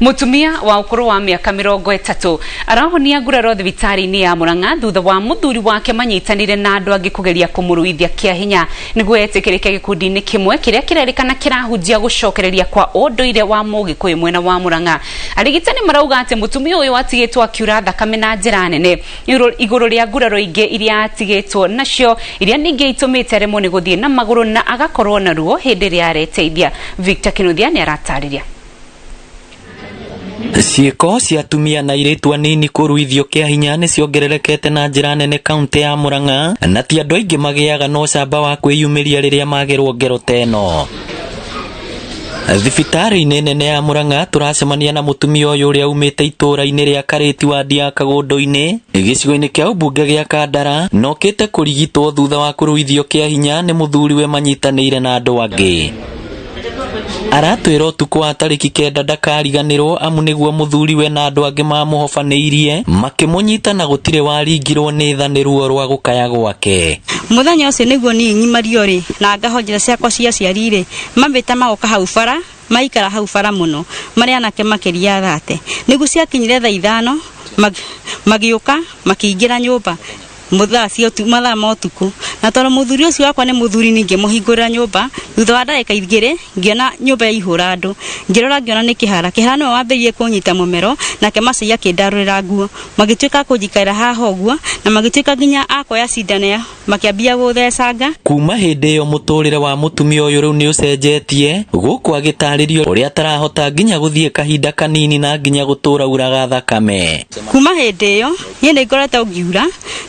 Mũtumia wa ũkũrũ wa mĩaka 30 arahonia nguraro thibitarĩ-inĩ ya Murang'a thutha wa mũthuri wake manyitanĩire na andũ angĩ kũgeria kũmũruithia kĩa hinya nĩguo etĩkĩrĩke gĩkundi-inĩ kĩmwe kĩrĩa kĩrerĩkana kĩrahunjia gũcokereria kwa ũndũire wa Mũgĩkũyũ mwena wa Murang'a. Arigitani marauga atĩ mũtumia ũyũ atigĩtwo akiura thakame na njĩra nene igũrũ rĩa nguraro ingĩ iria atigĩtwo nacio iria ningĩ itũmĩte aremwo nĩ gũthiĩ na magũrũ na agakorwo na ruo hĩndĩ ĩrĩa areteithia. Victor Kinuthia nĩ aratarĩria. Ciĩko cia atumia na airĩtu anini kũruithio kĩa hinya nĩ ciongererekete na njĩra nene kaunti ya Murang'a na ti andũ aingĩ magĩaga na ũcamba wa kwĩyumĩria rĩrĩa magerwo ngero ta ĩno. Thibitarĩ-inĩ nene ya Murang'a tũracemania na mũtumia ũyũ ũrĩa umĩte itũũra-inĩ rĩa Karĩti wadi ya Kagũndũ-inĩ gĩcigo-inĩ kĩa ũmbunge gĩa Kandara na okĩte kũrigitwo thutha wa kũruithio kĩa hinya nĩ mũthuriwe manyitanĩire na andũ angĩ. Aratwĩra ũtukũ wa tarĩki 9 ndakariganĩrwo amu nĩguo mũthuriwe na andũ angĩ mamũhobanĩirie makĩmũnyita na gũtirĩ waringirwo nĩ tha nĩ ruo rwa gũkaya gwake. Mũthenya ũcio nĩguo niĩ ng'imario rĩ na ngaho njĩra ciakwa cia aciari rĩ mambĩte magoka hau bara maikara hau bara mũno marĩ anake makĩria 30 nĩguo ciakinyire thaa 5 magĩũka makĩingĩra nyũmba thaa cia mathaa ma ũtukũ na tondũ mũthuri ũcio wakwa nĩ mũthuri niĩ ngĩmũhingũrĩra nyũmba thutha wa ndagĩka 2 ngĩona nyũmba yaihũra andũ ngĩrora ngĩona nĩ kĩhara kĩhara nĩwe wambĩrĩirie kũnyita mũmero nake Macai akĩndarũrĩra nguo magĩtuĩka a kũnjikarĩra haha ũguo na magĩtuĩka nginya a kuoya cindano ĩyo makĩambia gũthecanga. Kuma hĩndĩ ĩyo mũtũrĩre wa mũtumia ũyũ rĩu nĩ ũcenjetie gũkũ agĩtarĩrio ũrĩa atarahota nginya gũthiĩ kahinda kanini na nginya gũtũra uraga thakame. Kuma hĩndĩ ĩyo niĩ nĩ ngoretwo ngiura,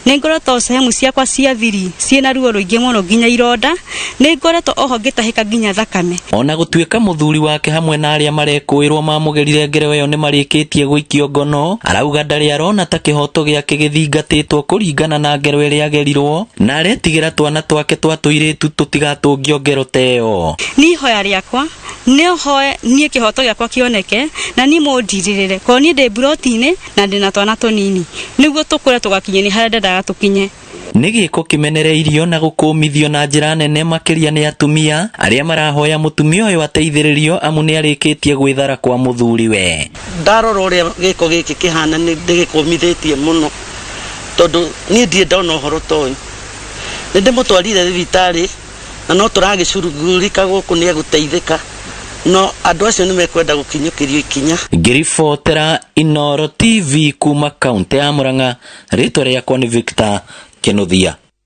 nĩ ngoretwo sehemu ciakwa cia thiri ciĩna ruo rũingĩ mũno nginya ironda, nĩ ngoretwo oho ngĩtahĩka nginya thakame. Ona gũtuĩka mũthuri wake hamwe na arĩa marekũĩrwo mamũgerire ngero ĩyo nĩ marĩkĩtie gũikio ngono, arauga ndarĩ arona ta kĩhoto gĩake gĩthingatĩtwo kũringana na ngero ĩrĩa agerirwo, na aretigĩra twana twake twa tũirĩtu tũtigatũngio ngero ta ĩyo. Niĩ ihoya rĩakwa nĩ hoe niĩ kĩhoto gĩakwa kĩoneke na niĩ mũndirĩrĩre, korwo niĩ ndĩ mburoti-inĩ na ndĩna twana tũnini nĩguo tũkũre tũgakinye nĩ harĩa ndendaga tũkinye. Nĩ gĩko kĩmenereirio na gũkũmithio na njĩra nene makĩria nĩ atumia arĩa marahoya mũtumia ũyũ ateithĩrĩrio amu nĩ arĩkĩtie gwĩthara kwa mũthuriwe. Ndarora ũrĩa gĩko gĩkĩ kĩhana nĩ ndĩgĩkũmithĩtie mũno tondũ niĩ ndirĩ ndona ũhoro ta ũyũ. Nĩ ndĩmũtwarire thibitarĩ na no tũragĩcugurika gũkũ nĩ egũteithĩka no andũ acio nĩ mekwenda gũkinyũkĩrio ikinya. Ngĩribotera Inooro TV kuma kaũntĩ ya Murang'a, rĩtwa rĩakwa nĩ Victor Kĩnuthia.